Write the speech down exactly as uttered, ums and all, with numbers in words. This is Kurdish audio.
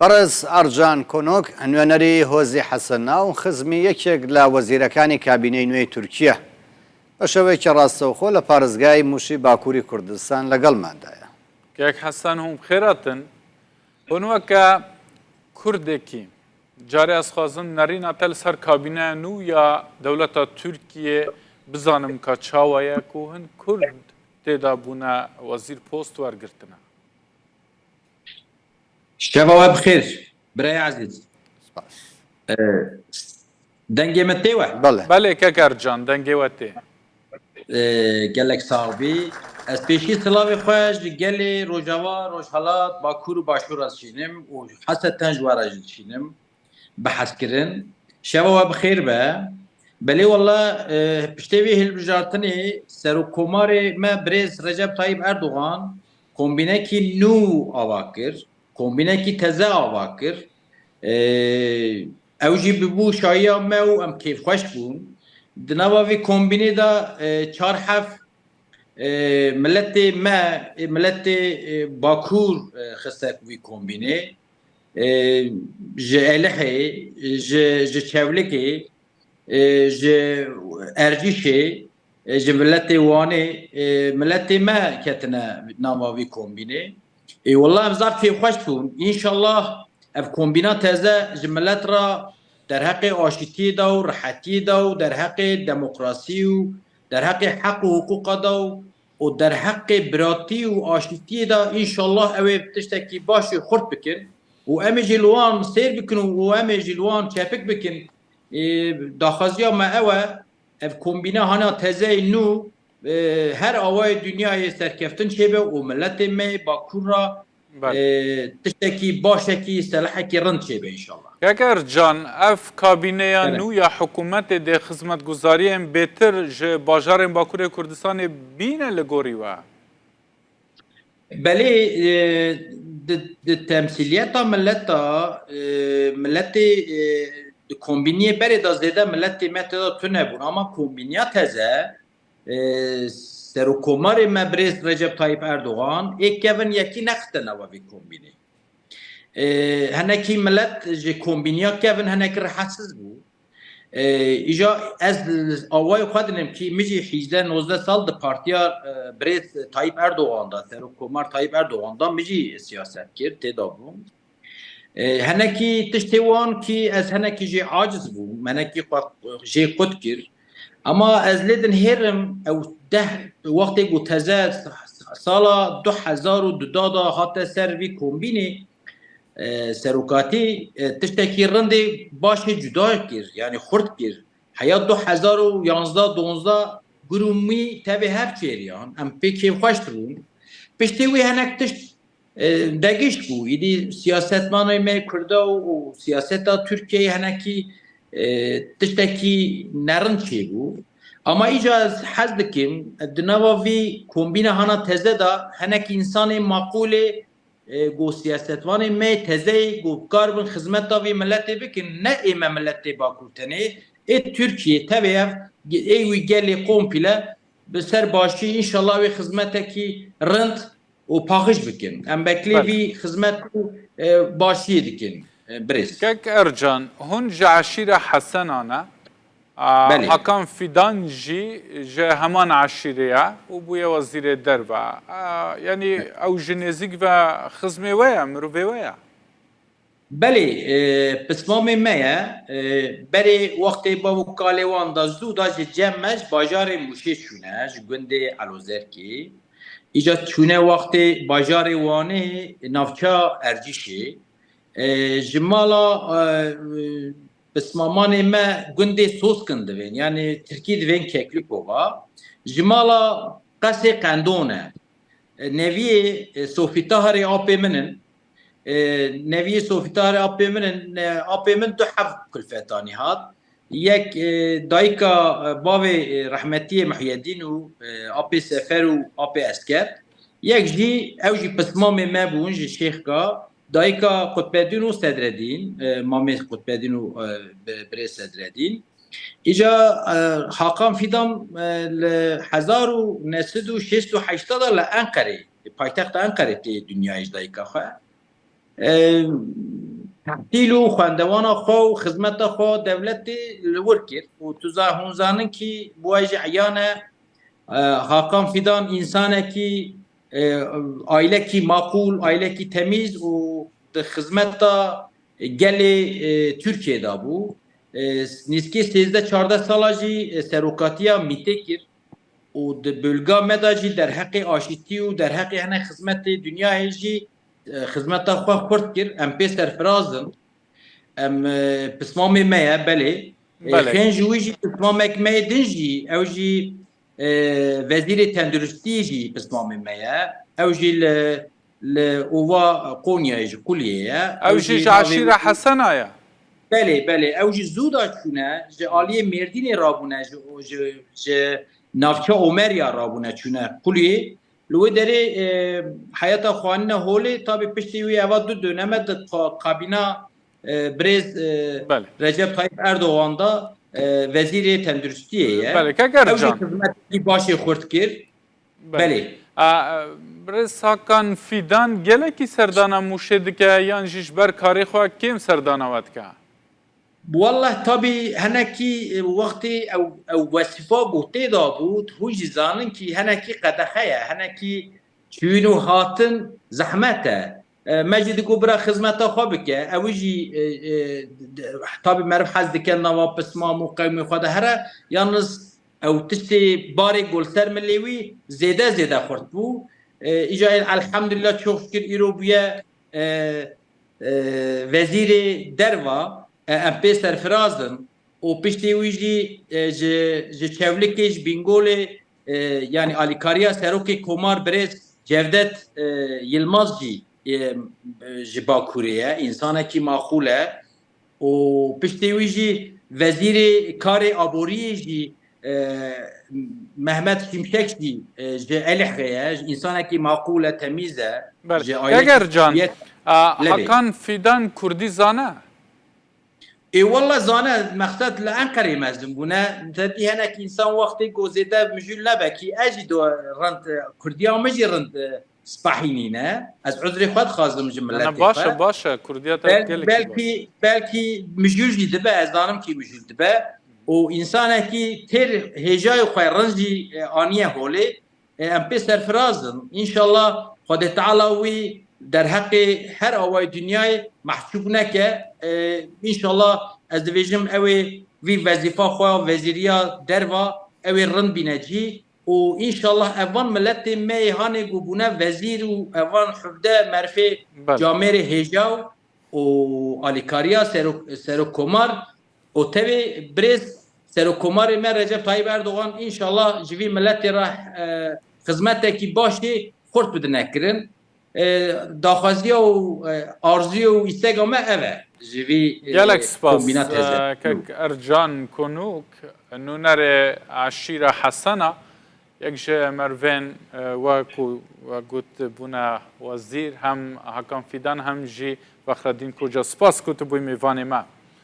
بەڕێز ئەرجان کۆنۆک، نوێنەری هۆزی حەسەنا و خزمی یەکێک لە وەزیرەکانی کابینەی نوێی تورکیە، بە شێوەیەکی ڕاستەوخۆ لە پارێزگای موشی باکووری کوردستان لەگەڵماندایە. کەک حەسەن، هوم خێراتن. Hûn weke Kurdekî، carê ez xwazim nerîna te li ser kabîneya nû ya dewleta Tirkiyê bizanim ka çawa ye ku hin Kurd tê de bûne wezîr post wergirtine. Şeva we bi xêr, birayê ezîz. Spas. Ee, dengê min tê we? Belê. Belê, kek Ercan, dengê we tê. Ee, gelek sax bî. Ez pêşî silavê xwe ji gelê Rojava, Rojhelat, Bakur û Başûr re dişînim û heseten ji we re jî dişînim. Bi hezkirin. Şeva we bi xêr be. Belê wele, e, piştê vê hilbijartinê Serokkomarê me birêz Recep Tayyip Erdogan kombînekî nû ava kir, kombînekî teze ava kir. E, ew jî bibû şahiya me û em kêfxweş bûn. Di nava vê kombînê de, e, çar heft, e, miletê me, e, miletê, e, Bakur, e, xistek vî kombînê. E, ji Elihê, ji, ji Çewlikê, e, ji Ercîşê, e, ji miletê Wanê, e, miletê me ketine nava vî kombînê. E, wela em zaf kêfxweş bûn. Înşallah ev kombîna teze ji milet re derheqê aşîtiyê de û rihetiyê de û derheqê demokrasî û derheqê heq û hiqûqa de û û derheqê biratî û aşîtiyê de înşallah ew ê tiştekî başê xurt bikin û em ê jî li wan sêr bikin û, û em ê jî li wan çepik bikin. Ê, daxwaziya me ew e, ev kombîna hana tezeyê nû, e, her awayê dinyayê serkeftin çêbe û miletê me yê Bakur re Belê. E, tiştekî başekî, selahekî rind çêbe înşallah. Kek Ercan, ev kabîneya Belê. nû ya hikûmetê dê xizmetguzariyên bêtir ji bajarên Bakurê Kurdistanê bîne li gorî we? Belê, e, di, di temsîliyeta mileta, e, miletê, e, di kombîniyê berê de zêde miletê me tê de tune bûn. Ama kombîniya teze, e, Serokkomarê me birêz Recep Tayyip Erdogan ê kevin yekî nexiste nava vê kombînê. E, hinekî milet ji kombîniya kevin hinekî rihetsiz bû. E, îja ez awayê xwe dinim kî min jî hîzdeh nozdeh sal di partiya, e, birêz Tayyip Erdogan de, Serokkomar Tayyip Erdogan de min jî siyaset kir, tê de bûm. E, hinekî tiştê wan kî ez hinekî jê aciz bûm, hinekî xwe jê qut kir. Ama ez lê dinhêrim ew deh wextê ku teze sala du hezar û du da hate ser vî kombînê, e, serokatî, e, tiştekî rindê başê cuda kir, yanî xurt kir. Heya du hezar û yanzdeh donzdeh gur û mî tevê hev çêriyan, em pê kêfxweş dibûn. Piştî wî hinek tişt, e, degiş bû. Îdî siyasetvanê me Kurda û, û siyaseta Tirkiyeyê hinekî, e, tiştekî nerind çêbû. Ama îca ez hez dikim, di nava vî kombîna hana teze de hinek însanê maqûlê, e, ku siyasetvanê me tezeyê ku karibin xizmeta vî miletê bikin, ne ê me miletê Bakur tenê, ê Tirkiyê tevê ev, ê wî gelê kompîle bi ser başî, înşallah wê xizmetekî rind û paqij bikin. Em beklê Belê. vî xizmet û, e, başiyê dikin, e, birêz. Kek Ercan, hûn ji eşîra Hesena ne? A, Belê. Hakan Fidan jî ji heman eşîrê ye û bûye wezîrê derve. A, yanî ew ji nêzîk ve xizmê we ye, mirovê we ye? Belê, e, pismamê me ye. E, berê wextê bav û kalê wan da zû da ji cem me ji bajarê Mûşê çûne, ji gundê Elozerkê. Îca çûne wextê bajarê Wanê navça Ercîşê. E, ji mala, e, pismamanê me gundê Soskin divên, yanî tirkî divên Keklikova. Ji mala qesê Qendon e. E, neviyê, e, Sofî Taharê apê min in. E, neviyê Sofî Taharê apê min in. E, apê min du heb kulfetanî hat. Yek, e, dayika, e, bavê, e, rehmetiyê Mihyedîn û, e, apê Sefer û apê Esker. Yek jî, ew jî pismamê me bûn ji Şêxka, dayika Qutbedîn û Sedredîn, e, mamê Qutbedîn û, e, bi-, birê Sedredîn. Îca, e, Hakan Fidan, e, li hezar û neh sed û şêst û heşt de li Enqerê, paytexta Enqerê tê dinyayê ji dayika xwe. E, Tehtîl û xwendewana xwe û xizmeta xwe dewletê li wir kir û tu za-, hûn zanin kî bi wê jî eyan e, e, Hakan Fidan însanekî, e, aîlekî maqûl, aîlekî temîz û di xizmeta gelê, e, Tirkiyê de bû. E, nîskê sêzdeh çardeh sala jî, e, serokatiya mîtê kir û di bölga me de jî derheqê aşîtî û derheqê hinek xizmetê dinyayê jî, e, xizmeta xwe xurt kir. Em pê serfiraz in. Em, e, pismamê me ye, belê. E, Belê. Xêr ji wî jî pismamek me yê din jî, ew jî, e, wezîrê tenduristiyê jî pismamê me ye. Ew jî li, li ova Qonyayê ji Quliyê ye. Ew jî ji navê eşîra wî Hesena ye. Belê, belê. Ew jî zû da çûne, ji aliyê Mêrdînê rabûne, ji, ji, ji navça Omeriya rabûne, çûne Quliyê. Li wê derê, e, heyeta xanîne holê, tabî piştî wî eva du döneme di ka-, kabîna, e, birêz, e, Belê. Recep Tayyip Erdogan da, e, wezîrê tenduristiyê ye. Belê, kek Ercan. Ew jî xizmetekî başê xurt kir. Belê. Belê. A, e, birêz Hakan Fidan gelekî serdana Mûşê dike yan jî ji ber karê xwe kêm serdana we dike? Wallah, tabî, hinekî, e, wextê ew, ew wesîfa bû, tê de bû, hûn jî zanin kî hinekî qedexe ye, hinekî çûn û hatin zehmet e. E, me jî digot bira xizmeta xwe bike, ew jî, e, e, d-, tabî meriv hez dike nava pismam û qewmê xwe de here, yalnız ew tiştê barê ku li ser milê wî zêde zêde xurt bû. E, îca elhamdulillah, çok şükür îro bûye, e, e, wezîrê derva, e, em pê serfiraz in û piştî wî jî, e, ji, ji Çewlikê, ji Bîngolê, e, yanî alîkariya serokê komar birêz Cevdet, e, Yilmaz jî, e, ji Bakurê ye, însanekî maqûl e û piştî wî jî wezîrê karê aboriyê jî, e, Mehmet Şimşek jî, e, ji Elihê ye, ji însanekî maqûl e, temîz e, Ber. ji Kek Ercan, aîlekî a, Lebê. Hakan Fidan Kurdî zane? Ê wele zane, mexsed li Enqerê mezin bûne. Tevî hinek însan wextê ku zêde mijûl nebe kî, ez jî do rind, e, Kurdiya min jî rind, e, spehî nîne. Ez uzrê xwe dixwazim ji miletê xwe. Baş e, baş e. Kurdiya te Bel-, gelekî baş. Belkî, belkî mijûl jî dibe, ez zanim kî mijûl dibe. Û însanekî têr hêjayê xwe rind jî, e, aniye holê. E, em pê serfiraz in. Înşallah Xwedê Teala wî derheqê her awayê dinyayê mehcûb neke. E, înşallah ez dibêjim ew ê vî wezîfa xwe ya wezîriya derva ew ê rind bîne cî. Û înşallah evan miletê me yê hanê ku bûne wezîr û evan hevdeh merfê Belê. camêrê hêjaw û alîkariya serok, serok komar û tevê birêz serok komarê me Recep Tayyip Erdogan înşallah ji vî miletê re, e, xizmetekî başê xurt bidine kirin. E, daxwaziya û, e, arzuya û îstega me ev e. Ji vî, e, Gelek spas, kombîna teze. e, kek Ercan Konûk, nûnerê eşîra Hesena, yek ji mervên, e, we ku we got bûne wezîr, hem Hakan Fidan hem jî Fexredîn Koca. Spas ku tu bûyî mêvanê me.